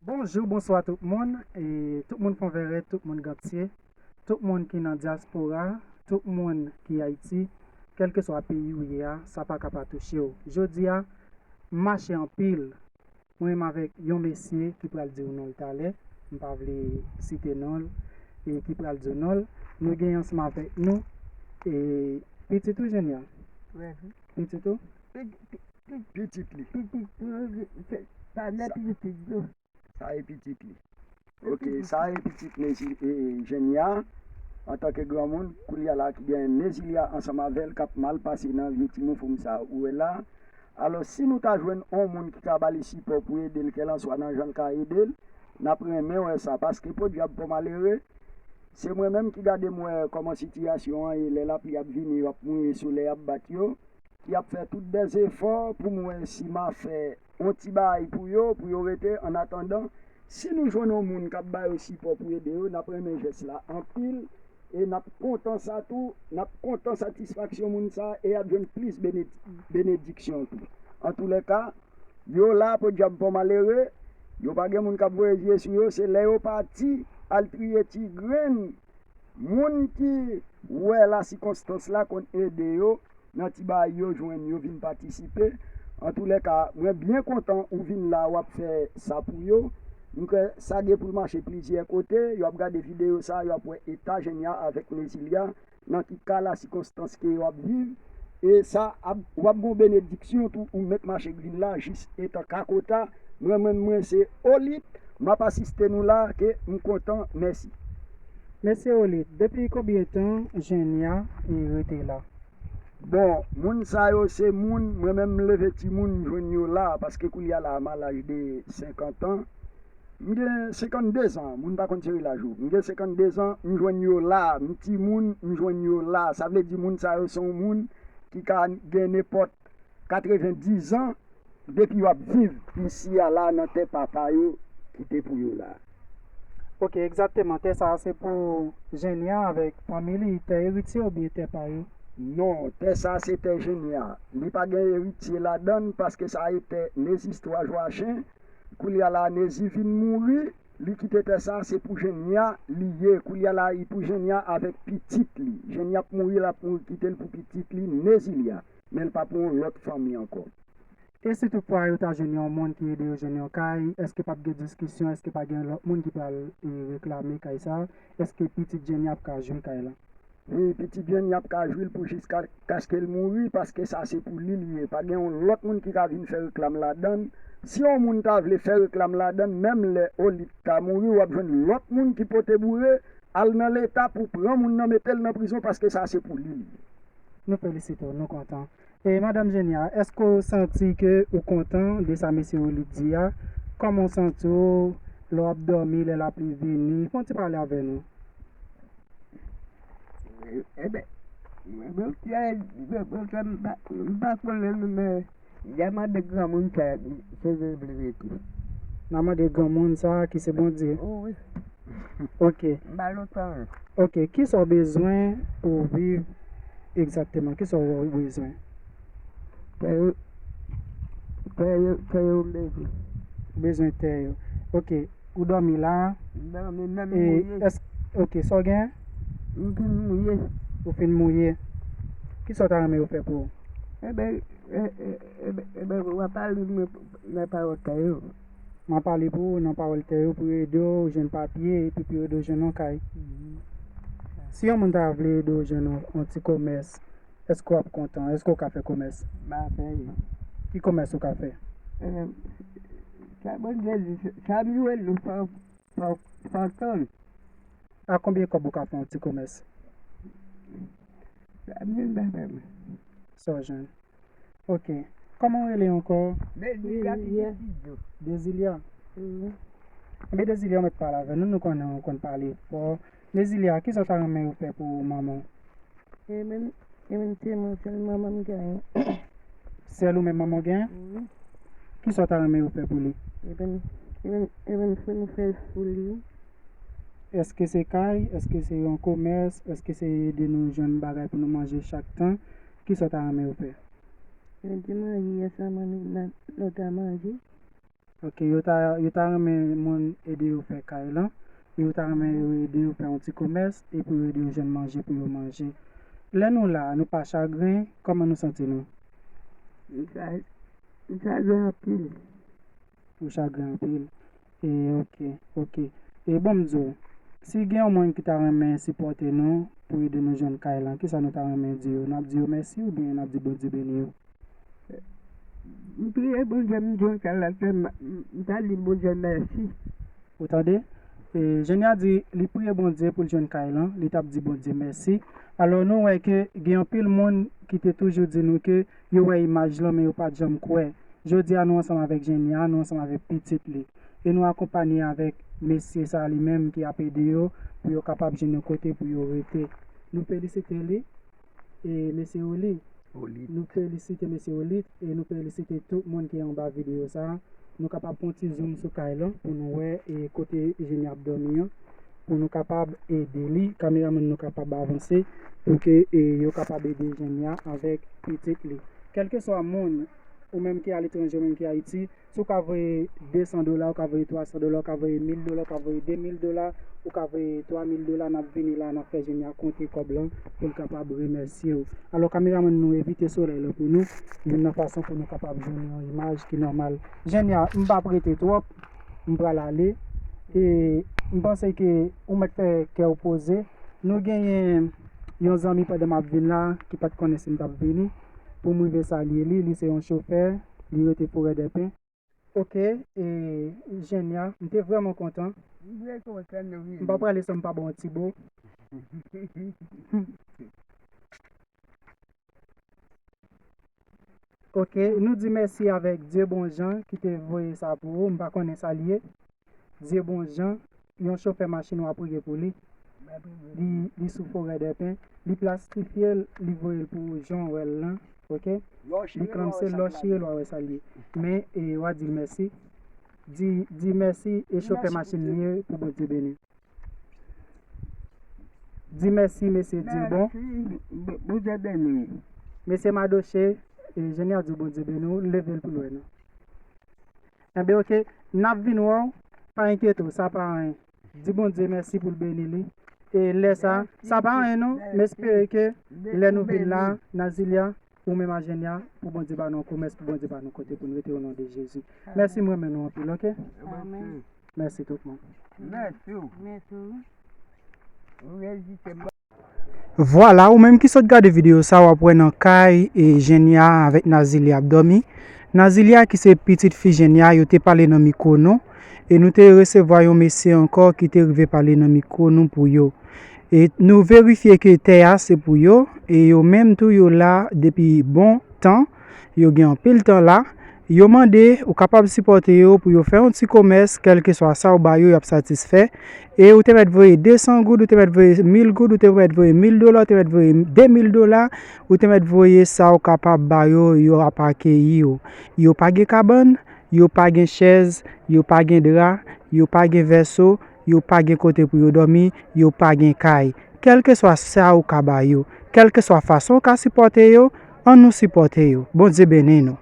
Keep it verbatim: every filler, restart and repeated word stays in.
Bonjou, bonswa tout moun. E tout moun Fon Vèrèt, tout moun Gantye, tout moun ki nan dyaspora, tout moun ki Ayiti, kèlkeswa peyi ou ye a, sa pa ka pa touche w. Jodi a, m mache anpil. Mwen menm avèk yon mesye ki pral di w non l talè, m pa vle site non l, e ki pral di w non l. Nou gen ansanm avèk nou, e pitit ou Jenya? Pitit ou? Pitit li. Pitit, se pa nan pitit li. Sa e pitit li. Ok, sa e pitit Nezi-, e, Jenya, antanke granmoun, koulye a la ki gen Nezilia ansanm avè l k ap mal pase nan vye ti moufoum sa ou wè la. Alò, si nou ta jwenn on moun ki ka ba li sipò pou ede l, kèlanswa nan jan l ka ede l, n ap renmen wè sa, paske podyab pò malere, se mwen menm ki gade m wè kòman sitiyasyon an ye, lè lapli ap vini, yo ap mouye, solèy ap bat yo, ki ap fè tout dèzefò pou m wè si m a fè on ti bagay pou yo, pou yo rete, annatandan, si nou jwenn on moun k ap ba yo sipò pou ede yo, n ap renmen jès la anpil, e n ap kontan sa tou, n ap kontan satisfaksyon moun sa, e y ap jwenn plis benedi-, benediksyon tou. Antoulèka, yo la, podyab pò malere, yo pa gen moun k ap voye zye sou yo, se lè yo pati al triye ti grenn moun ki wè la sikonstans la konn ede yo nan ti bagay yo jwenn, yo vin patisipe. Antoulèka, mwen byen kontan ou vin la, w ap fè sa pou yo. M kwè sa gen pou l mache plizyè kote, yo ap gade videyo sa, yo ap wè eta Jenya avèk Nezilia, nan ki ka la sikonstans ke yo ap viv. E sa ap, w ap gon benediksyon tou, ou mèt mache k vin la, jis etan kakota. Mwen menm, mwen se Olit, m ap asiste nou la, ke m kontan, mèsi. Mesye Olit, depi konbyen tan Jenya e rete la? Bon, moun sa yo se moun, mwen menm m leve timoun, m jwenn yo la, paske koulye a la, m a laj de senkant an. M gen senkannde zan, moun pa konn sere laj ou. M gen senkannde zan, m jwenn yo la, m timoun, m jwenn yo la. Sa vle di moun sa yo se yon moun ki ka gen nenpòt katrevendiz an, depi yo ap viv isi a la nan tè papa yo kite pou yo la. Ok, egzakteman. Tè sa a se pou Jenya avèk fanmi li, tè eritye oubyen tè pa yo? Non, tè sa a se tè Jenya. Li pa gen eritye ladan l paske sa e tè Nezi Stwa Jwachen. Koulye a la, Nezi vin mouri, li kite tè sa a, se pou Jenya li ye. Koulye a la, li pou Jenya avèk pitit li. Jenya ap mouri, l ap mouri kite l pou pitit li, Nezilia. Men l pa pou yon lòt fanmi ankò. E si toutfwa yo ta jwenn yon moun ki ede yo jwenn yon kay, èske p ap gen diskisyon, èske pa gen lòt moun ki pral, e, reklame kay sa? Èske pitit Jenya ap ka jwi kay la? Wi, pitit Jenya ap ka jwi l pou jiskaske l mouri, paske sa se pou li li ye. Pa gen yon lòt moun ki ka vin fè reklam ladan l. Si yon moun ta vle fè reklam ladan l, menm lè Olit ta mouri, w ap jwenn lòt moun ki pote boure, al nan Leta pou pran moun nan mete l nan prizon, paske sa se pou li li ye. Nou felisite w, nou kontan. E madanm Jenya, èske w santi ke ou kontan de sa mesye Olit di a? Kòman w santi w lè w ap dòmi, lè lapli vini? Fè yon ti pale avè nou. Enben, mwen, mwen, mwen, mwen, mwen, m pa, m pa konnen non, men y a mande granmoun sa, se vre vle rete. N a mande granmoun sa ki se Bondye. Wi. Ok. M pa lontan. Ok, kisa w bezwen pou w viv egzakteman? Kisa w bezwen? Tè yo, tè yo, tè yo m bezwen. Ou bezwen tè yo. Ok, ou dòmi la? M dòmi, men m mouye. Èske, ok, sa w gen? M fin mouye. Ou fin mouye. Kisa w ta renmen yo fè pou ou? Enben, e, e, enben, enben, w a pale mwen nan pawòl tè yo. M a pale pou ou nan pawòl tè yo pou yo ede w jwenn papye epi pou yo ede w jwenn yon kay. Si yon moun ta vle ede w jwenn yon, yon ti komès, èske w ap kontan? Èske w ka fè komès? M a fè wi. Ki komès ou ka fè? E, sa Bondye di, sa m jwenn nou fò, fò, fò tann. A konbyen kòb ou ka fè yon ti komès? Sa m jwenn pa fè mwen. Sa w jwenn. Ok. Kòman w rele ankò? Dezilia Pitit Ijo. Dezilia? Wi. Ebyen, Dezilia, ou mèt pale avè nou, nou konnen ou konn pale fò. Dezilia, kisa w ta renmen yo fè pou manman w? Ebyen, ebyen, se mwen sèl manman m genyen. Sèl ou menm manman w genyen? Wi. Kisa w ta renmen yo fè pou li? Ebyen, ebyen, ebyen, fò nou fè pou li. Èske se kay? Èske se yon komès? Èske se ede nou jwenn bagay pou nou manje chak tan? Kisa w ta renmen yo fè? Yo di manje yè sèlman nou, nou, nou ta manje. Ok, yo ta, yo ta renmen moun ede yo fè kay lan, yo ta renmen yo ede yo fè yon ti komès, epi yo ede yo jwenn manje pou yo manje. Lè nou la, nou pa chagren, kòman nou santi nou? M sa, m sa gen anpil. Ou chagren anpil. E, ok, ok. E bon, m di w, si gen yon moun ki ta renmen sipòte nou pou ede nou jwenn kay lan, kisa nou ta renmen di yo? N ap di yo mèsi oubyen n ap di Bondye beni yo? M priye Bondye, m di yon kay la, m ta di Bondye mèsi. Ou tande? E, Jenya di li priye Bondye pou l jwenn kay lan, li t ap di Bondye mèsi. Alò, nou wè ke gen anpil moun ki te toujou di nou ke yo wè imaj lan, men yo pa t janm kwè. Jodi a, nou ansanm avèk Jenya, nou ansanm avèk pitit li. E nou akonpanye avèk mesye sa li menm ki ap ede yo pou yo kapab jwenn yon kote pou yo rete. Nou felisite li, e mesye Oli. Nou felisite mesye Olit e nou felisite tout moun ki anba videyo sa a. Nou kapab pran ti zoom sou kay lan pou nou wè e kote Jenya ap dòmi an. Pou nou kapab ede li, kameramann nou kapab avanse pou ke e, yo kapab ede Jenya avèk pitit li. Kèlkeswa moun, ou menm ki aletranje, ou menm ki Ayiti, si w ka voye de san dola, ou ka voye twa san dola, ou ka voye mil dola, ou ka voye de mil dola, ou ka voye twa mil dola, n ap vini la, n ap fè Jenya konte kòb lan pou l kapab remèsye w. Alò, kameramann nou evite solèy lan pou nou, youn nan fason pou nou kapab jwenn yon imaj ki nòmal. Jenya, m p ap rete twòp, m pral ale. E m panse ke ou mèt fè kè w poze. Nou genyen yon zanmi pandan m ap vin la ki pa t konnen si m t ap vini. Pou m rive salye li, li se yon chofè, li rete Forèdèpen. Ok, e Jenya, m te vrèman kontan. M pa prale san m pa ba w ti bo. Ok, nou di mèsi avèk Dye Bonjan ki te voye sa pou ou, m pa konnen sa l ye. Dye Bonjan, yon chofè machin w ap priye pou li. Li, li sou Forèdèpen. Li plastifye l, li voye l pou ou jan w wè l lan. Ok? Li klanse l, lè w chire l, w a wè sa l ye. Men, e, w a di l mèsi. Di, di mèsi e chofè machin li ye pou Bondye beni l. Di mèsi, mesye Dibon. Bondye beni w. Mesye Madoche, e, Jenya di w Bondye beni w, leve l pou l wè nou. Enben, ok, n ap vin wè w, pa enkyete w, sa pa anyen. Di Bondye mèsi pou l beni li. E lè sa, sa pa anyen non, m espere ke lè nou vin la, Nazilia, ou menm a Jenya, pou Bondye ba nou yon komès, pou Bondye ba nou kote pou n rete o non de Jezi. Mèsi, m renmen nou anpil, ok? Mèsi tout moun. Mèsi w. Ou rezite. Vwala, ou menm ki sot gade videyo sa, w ap wè nan kay e Jenya avèk Nazilia ap dòmi. Nazilia ki se pitit fi Jenya, yo te pale nan mikwo nou. E nou te resevwa yon mesye ankò ki te rive pale nan mikwo nou pou yo. E nou verifye ke tè a se pou yo, e yo menm tou yo la depi bon tan, yo gen anpil tan la. Yo mande ou kapab sipòte yo pou yo fè yon ti komès, kèlkeswa sa ou ba yo, y ap satisfè. E ou te mèt voye de san goud, ou te mèt voye mil goud, ou te mèt voye mil dola, ou te mèt voye de mil dola, ou te mèt voye sa ou kapab ba yo, yo ap akeyi w. Yo pa gen kabann, yo pa gen chèz, yo pa gen dra, yo pa gen vèso, yo pa gen kote pou yo dòmi, yo pa gen kay. Kèlkeswa sa ou ka ba yo, kèlkeswa fason ou ka sipòte yo, ann nou sipòte yo. Bondye beni nou.